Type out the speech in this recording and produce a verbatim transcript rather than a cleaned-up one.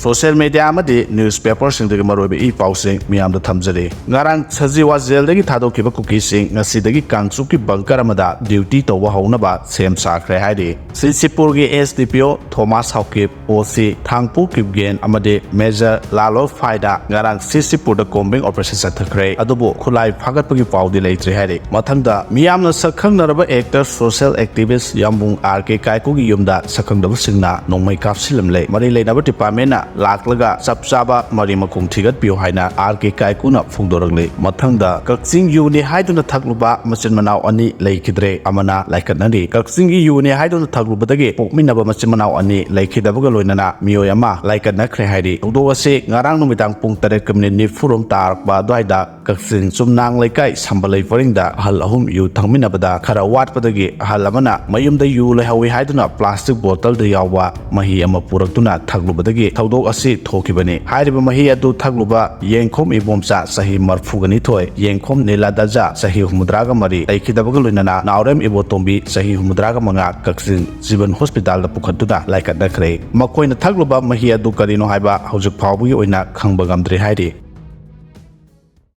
Social media ꯑꯃꯗꯤ news ꯄꯦꯄꯔꯁꯤꯡꯗꯒꯤ ꯃꯔꯨꯑꯣꯏꯕ E ꯄꯥꯎꯁꯤꯡ ꯃꯤꯌꯥꯝꯗ ꯊꯝꯖꯔꯤ꯫ ꯉꯔꯥꯡ ꯁꯖꯤꯋꯥ ꯖꯦꯜꯗꯒꯤ ꯊꯥꯗꯣꯛꯈꯤꯕ ꯀꯨꯀꯤꯁꯤꯡ ꯉꯁꯤꯗꯒꯤ ꯀꯥꯡꯆꯨꯞꯀꯤ ꯕꯪꯀꯔ ꯑꯃꯗ ꯗ꯭ꯌꯨꯇꯤ ꯇꯧꯕ ꯍꯧꯅꯕ ꯁꯦꯝ ꯁꯥꯈ꯭ꯔꯦ ꯍꯥꯏꯔꯤ꯫ ꯁꯤꯁꯤꯄꯨꯔꯒꯤ ꯑꯦꯁ ꯗꯤ ꯄꯤ ꯑꯣ ꯊꯣꯃꯥꯁ ꯍꯥꯎꯀꯤꯞ, ꯑꯣ ꯁꯤ ꯊꯥꯡꯄꯨ ꯀꯤꯞꯒꯦꯟ ꯑꯃꯗꯤ ꯃꯦꯖꯔ ꯂꯥꯂꯣ ꯐꯥꯏꯗ ꯉꯔꯥꯡ ꯁꯤꯁꯤꯄꯨꯔꯗ ꯀꯣꯝꯕꯤꯡ ꯑꯣꯄꯔꯦꯁꯟ ꯆꯠꯊꯈ꯭ꯔꯦ꯫ ꯑꯗꯨꯕꯨ ꯈꯨꯠꯂꯥꯏ ꯐꯥꯒꯠꯄꯒꯤ ꯄꯥꯎꯗꯤ ꯂꯩꯇ꯭ꯔꯤ ꯍꯥꯏꯔꯤ꯫ ꯃꯊꯪꯗ ꯃꯤꯌꯥꯝꯅ ꯁꯛꯈꯪꯅꯔꯕ ꯑꯦꯛꯇꯔ, ꯁꯣꯁꯤꯌꯦꯜ ꯑꯦꯛꯇꯤꯚꯤꯁ꯭ꯠ ꯌꯥꯝꯕꯨꯡ ꯑꯥꯔ ꯀꯦ ꯀꯥꯏꯀꯨꯒꯤ ꯌꯨꯝꯗ ꯁꯛꯈꯪꯗꯕꯁꯤꯡꯅ ꯅꯣꯡꯃꯩ ꯀꯥꯞꯁꯤꯜꯂꯝꯂꯦ꯫ ꯃꯔꯤ ꯂꯩꯅꯕ ꯗꯤꯄꯥꯔꯠꯃꯦꯟꯅ ꯂꯥꯛꯂꯒ ꯆꯞ ꯆꯥꯕ ꯃꯔꯤ ꯃꯈꯣꯡ ꯊꯤꯒꯠꯄꯤꯌꯨ ꯍꯥꯏꯅ ꯑꯥꯔ ꯀꯦ ꯀꯥꯏꯀꯨꯅ ꯐꯣꯡꯗꯣꯔꯛꯂꯤ꯫ ꯃꯊꯪꯗ ꯀꯛꯆꯤꯡ ꯌꯨꯅꯤ ꯍꯥꯏꯗꯨꯅ ꯊꯛꯂꯨꯕ ꯃꯆꯤꯟ ꯃꯅꯥꯎ ꯑꯅꯤ ꯂꯩꯈꯤꯗ꯭ꯔꯦ ꯑꯃꯅ ꯂꯥꯏꯀꯠꯅꯔꯤ꯫ ꯀꯛꯆꯤꯡꯒꯤ ꯌꯨꯅꯤ ꯍꯥꯏꯗꯨꯅ ꯊꯛꯂꯨꯕꯗꯒꯤ ꯄꯣꯛꯃꯤꯟꯅꯕ ꯃꯆꯤꯟ ꯃꯅꯥꯎ ꯑꯅꯤ ꯂꯩꯈꯤꯗꯕꯒ ꯂꯣꯏꯅꯅ ꯃꯤꯑꯣꯏ ꯑꯃ ꯂꯥꯏꯀꯠꯅꯈ꯭ꯔꯦ ꯍꯥꯏꯔꯤ꯫ ꯊꯧꯗꯣꯛ ꯑꯁꯤ ꯉꯔꯥꯡ ꯅꯨꯃꯤꯗꯥꯡ ꯄꯨꯡ ꯇꯔꯦꯠꯀ ꯃꯤꯅꯤꯠ ꯅꯤꯐꯨꯔꯣꯝ ꯇꯥꯔꯛꯄ ꯑꯗꯨꯋꯥꯏꯗ ꯀꯛꯆꯤꯡ ꯆꯨꯝꯅꯥꯡ ꯂꯩꯀꯥꯏ ꯁꯝꯕꯂꯩ ꯄꯔꯤꯡꯗ ꯑꯍꯜ ꯑꯍꯨꯝ ꯌꯨ ꯊꯛꯃꯤꯟꯅꯕꯗ ꯈꯔ ꯋꯥꯠꯄꯗꯒꯤ ꯑꯍꯜ ꯑꯃꯅ ꯃꯌꯨꯝꯗ ꯌꯨ ꯂꯩꯍꯧꯏ ꯍꯥꯏꯗꯨꯅ ꯄ꯭ꯂꯥꯁꯇꯤꯛ ꯕꯣꯇꯜꯗ ꯌꯥꯎꯕ ꯃꯍꯤ ꯑꯃ ꯄꯨꯔꯛꯇꯨꯅ ꯊꯛꯂꯨꯕꯗꯒꯤ ꯊꯧꯗꯣꯛ ꯑꯁꯤ ꯊꯣꯛꯈꯤꯕꯅꯤ꯫ ꯍꯥꯏꯔꯤꯕ ꯃꯍꯤ ꯑꯗꯨ ꯊꯛꯂꯨꯕ ꯌꯦꯡꯈꯣꯝ ꯏꯕꯣꯝꯆꯥ ꯆꯍꯤ ꯃꯔꯐꯨꯒ ꯅꯤꯊꯣꯏ, ꯌꯦꯡꯈꯣꯝ ꯅꯤꯂꯥꯗꯖꯥ ꯆꯍꯤ ꯍꯨꯝꯐꯨꯇꯔꯥꯒ ꯃꯔꯤ ꯂꯩꯈꯤꯗꯕꯒ ꯂꯣꯏꯅꯅ ꯅꯥꯎꯔꯦꯝ ꯏꯕꯣꯇꯣꯝꯕꯤ ꯆꯍꯤ ꯍꯨꯝꯐꯨꯇꯔꯥꯒ ꯃꯉꯥ ꯀꯛꯆꯤꯡ ꯖꯤꯕꯟ ꯍꯣꯁꯄꯤꯇꯥꯜꯗ ꯄꯨꯈꯠꯇꯨꯅ ꯂꯥꯏꯀꯠꯅꯈ꯭ꯔꯦ꯫ ꯃꯈꯣꯏꯅ ꯊꯛꯂꯨꯕ ꯃꯍꯤ ꯑꯗꯨ ꯀꯔꯤꯅꯣ ꯍꯥꯏꯕ ꯍꯧꯖꯤꯛ ꯐꯥꯎꯕꯒꯤ ꯑꯣꯏꯅ ꯈꯪꯕ ꯉꯝꯗ꯭ꯔꯤ ꯍꯥꯏꯔꯤ꯫